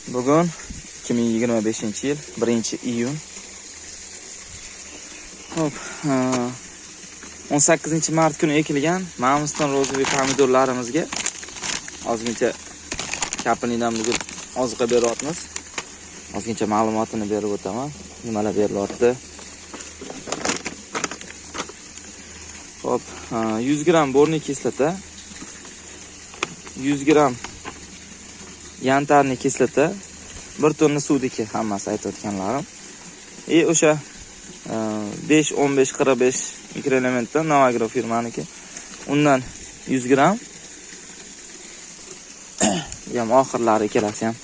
Bugun 2025-yil 1-iyun. Xo'p, 18 mart kuni ekilgan Mamiston розовый pomidorlarimizga ozgincha kapelnidan bugun oziqa beryapmiz. Ozgincha ma'lumotini berib o'taman. Nimalar berilyapti? Xo'p, 100 gramm borniy kislota, 100 gramm yantarniy kislota, 1 tonna suvniki hammasi aytayotganlarim. И o'sha 5 15 45 mikroelementdan Novagro firmaniki. Undan 100 gramm. Bu ham oxirlari ikkalasi ham.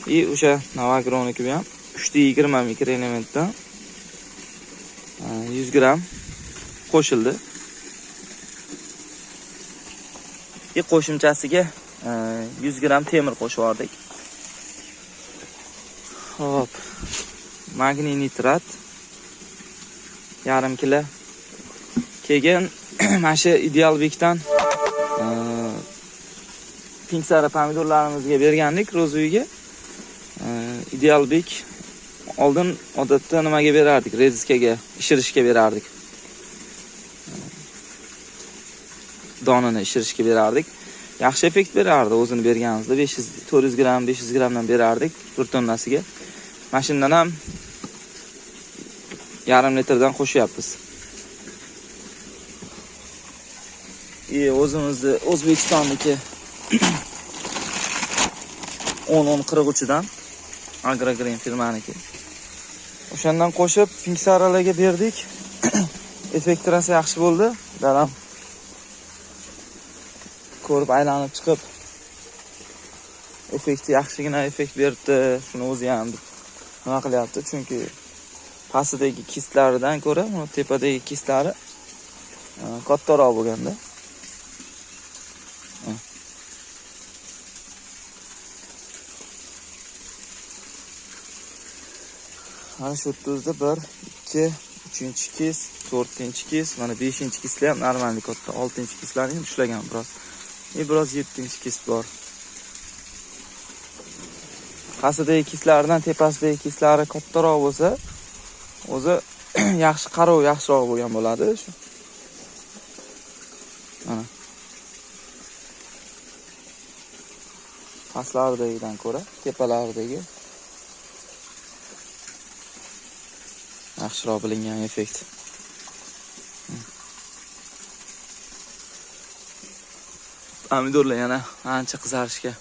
И o'sha Novagroniki bu ham 3.20 mikroelementdan 100 gramm qo'shildi. И qo'shimchasiga 100 gramm temir qo'shib yubordik. Xo'p, magniy nitrat yarim kilo. Keyin mana shu Ideal Big'dan pink sari pomidorlarimizga bergandik rozuyga. Ideal Big oldin odatda nimaga berardik? Rediskaga, ishirishga berardik. Donini ishirishga berardik. Yaxshi effekt berardi o'zini berganimizda 500, 400 gramm, 500 grammdan berardik bir tonnasiga. Mana shundan ham yarim litrdan qo'shyapmiz. И o'zimizni O'zbekistonniki 10-10-43dan Agrogreen firmaniki. O'shandan qo'shib pink saralarga berdik. Effekti rosa yaxshi bo'ldi. Dadam ko'rib aylanib chiqib effekti yaxshigina effekt beribdi. Shuni o'zi ham nima qilyapti? Chunki pastidagi kistlaridan ko'ra uni tepadagi kistlari kattaroq bo'lganda. Mana shu yerda o'zida 1, 2, 3 kis, 4 kis, mana 5 kislar ham normalniy katta, 6 kislarni ham ushlagan biroz. И biroz 7 kis bor. Pastidagi kislardan tepasidagi kislari kattaroq bo'lsa, o'zi yaxshi qarov yaxshiroq bo'lgan bo'ladi shu. Mana. Pastlardagidan ko'ra tepalaridagi yaxshiroq bilingan effekt. Pomidorlar yana ancha qizarishga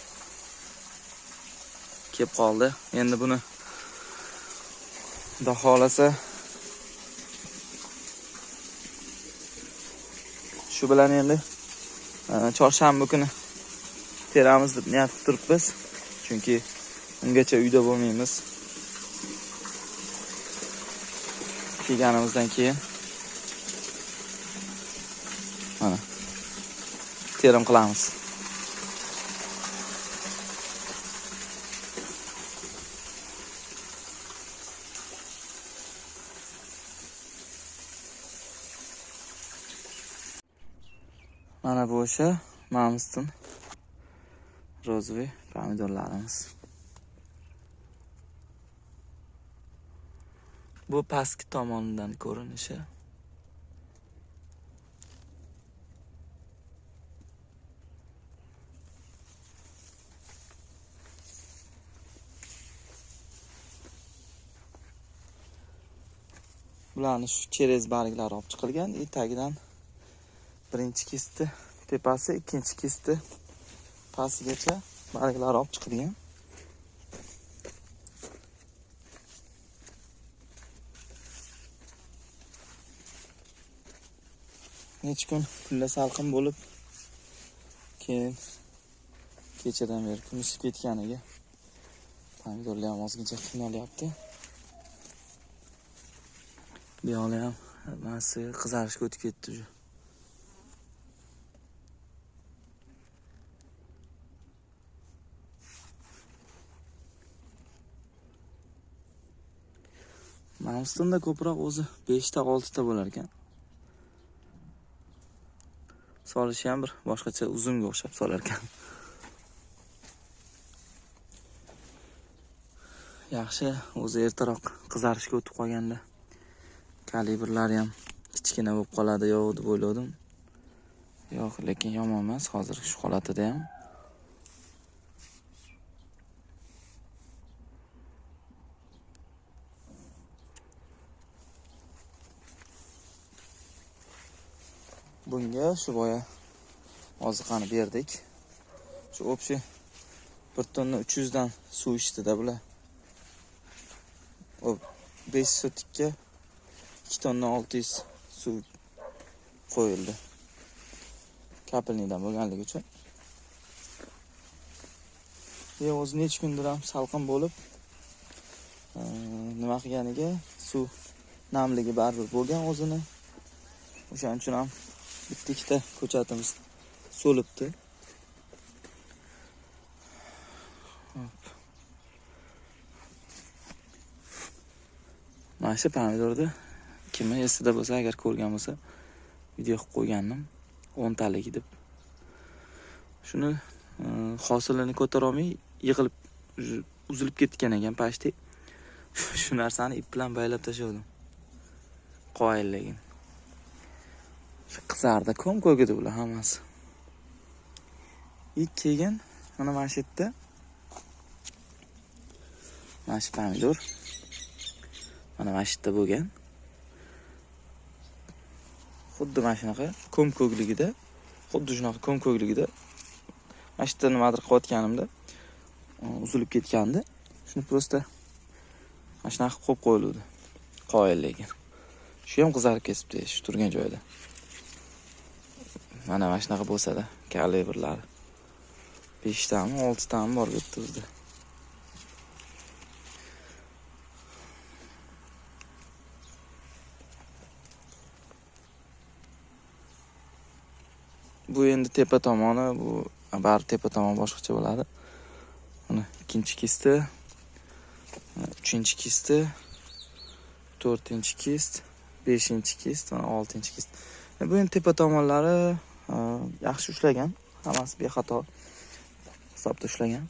kelib qoldi. Endi buni Xudo xolasa shu bilan endi chorshanba kuni teramiz deb niyat qilib turibmiz. Chunki ungacha uyda bo'lmaymiz. Kelganimizdan keyin mana terim qilamiz. Mana bu o'sha Mamiston розовый pomidorlarimiz. Bu pastki tomonidan ko'rinishi. Bularni shu cherez barglari olib chiqilgan, tagidan birinchi kisti tepasi, ikkinchi kisti pastigacha barglari olib chiqilgan. Necha kun kunlar salqin bo'lib, keyin kechadan beri kun isib ketganiga pomidorlar ham ozgincha qiynalyapti. Bu yoqlar ham hammasi qizarishga o'tib ketdi уже. Mamistonda ko'proq o'zi 5 ta 6 ta bo'lar ekan. Solishi ham bir boshqacha uzumga o'xshab solar ekan. Yaxshi, o'zi ertaroq qizarishga o'tib qolganda kalibrlari ham kichkina bo'lib qoladi yo'q deb o'yladim. Yo'q, lekin yomon emas hozir shu holatida ham. Bunga shu boya oziqani berdik. Shu общий 1 tonna 300 dan suv ichdida bular. 5 sotikka 2 tonna 600 suv qo'yildi. Kapelnidan bo'lganligi uchun. O'zi necha kundir ham salqin bo'lib, nima qilganiga suv namligi baribir bo'lgan o'zini. O'shaning uchun ham bitta ikkita ko'chatimiz so'libdi. Mana shu pomidorni kimni esida bo'lsa, agar ko'rgan bo'lsa, video qilib qo'ygandim, 10 talik deb. Shuni hosilini ko'tara olmay yig'ilib uzilib ketgan ekan pashti. Shu narsani ip bilan baylab tashladim. Qoyilligin. Shu qizardi, ko'm-ko'k edi bular hammasi. Keyin mana shu yerda mana shu pomidor mana shu yerda bo'lgan. Xuddi mana shunaqa ko'm-ko'kligida, xuddi shunaqa ko'm-ko'kligida mana shu yerda nimadir qilayotganimda uzilib ketgandi. Shuni prosta mana shunaqa qo'yib qo'yildi. Qoyil lekin. Shu ham qizarib ketibdi shu turgan joyida. Mana shunaqa bo'lsa-da, kalibrlari 5 tami, 6 tami bor bu yerda bizda. Bu endi tepa tomoni, bu bari tepa tomon boshqacha bo'ladi. Mana ikkinchi kisti, uchinchi kisti, to'rtinchi kist, beshinchi kist, mana oltinchi kist. Bu endi tepa tomonlari yaxshi ushlagan, hammasi bexato hisobda ushlagan.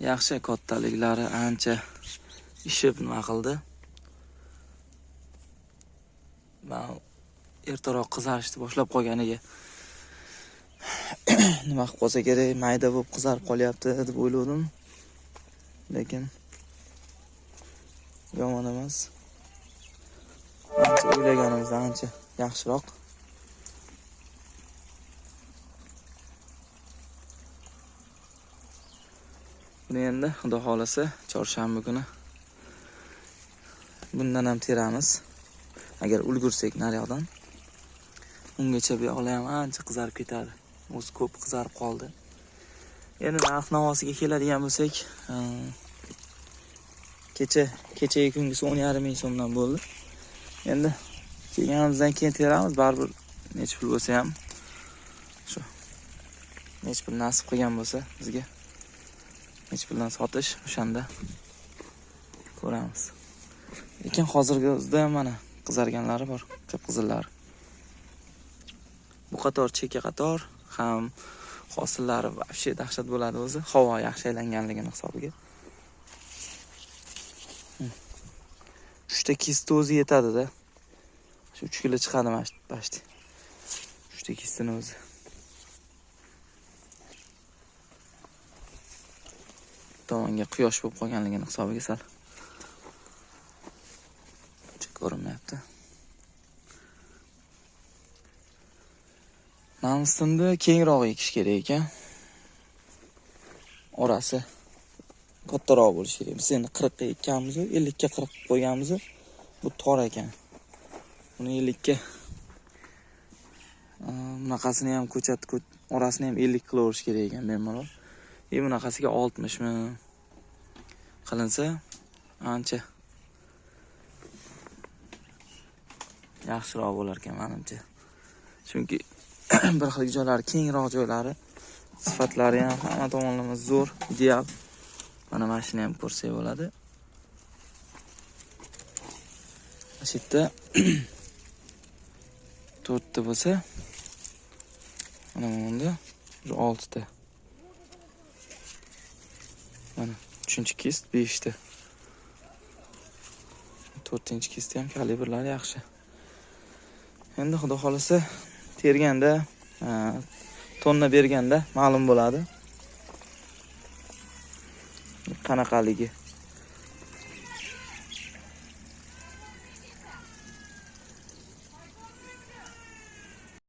Yaxshi, kattaliklari ancha ishib nima qildi. Men ertaroq qizarishni boshlab qolganiga nima qilib qolsa kerak, mayda bo'lib qizarib qolyapti deb o'yladim. Lekin yomon emas. Ancha o'ylaganimizdan ancha yaxshiroq. Buni endi Xudo xolasa chorshanba kuni bundan ham teramiz. Agar ulgursak naryoqdan. Ungacha bu yoqlar ham ancha qizarib ketadi. O'zi ko'p qizarib qoldi. Endi narx-navosiga keladigan bo'lsak, kechagi kungisi 10,5 ming so'mdan bo'ldi. Endi kelganimizdan keyin teramiz, baribir necha pul bo'lsa ham shu necha pul nasib qilgan bo'lsa bizga, necha puldan sotish o'shanda ko'ramiz. Lekin hozirgi o'zida ham mana qizarganlari bor, qip-qizillari. Bu qator chekka qator ham hosillari вообще dahshat bo'ladi o'zi, havo yaxshi aylanganligini hisobiga. 3 ta kist o'zi yetadi-da. Shu 3 kilo chiqadi mana shu pashti. 3 ta kistini o'zi. Tomonga quyosh bo'lib qolganligini hisobiga sal ko'rinmayapti. Namstinni kengroq ekish kerak ekan. Orasi kattaroq bo'lishi kerak. Biz endi 40 ga ekkanmiz, 50 ga 40 qo'yganmiz. Bu tor ekan. Buni 50 ga bunaqasini ham ko'chat orasini ham 50 qilaverish kerak ekan bemalol. Bunaqasiga 60 mi qilinsa ancha yaxshiroq bo'lar ekan menimcha. Chunki bir xil joylari, kengroq joylari, sifatlari ham hamma tomonlama zo'r, ideal. Mana shuni ham ko'rsak bo'ladi. Shu yerda 4 ta bo'lsa, mana bunda 6 ta. Mana 3-kist 5 ta. 4-kistda ham kalibrlari yaxshi. Endi xudo xolasa terganda, tonna berganda ma'lum bo'ladi qanaqaligi.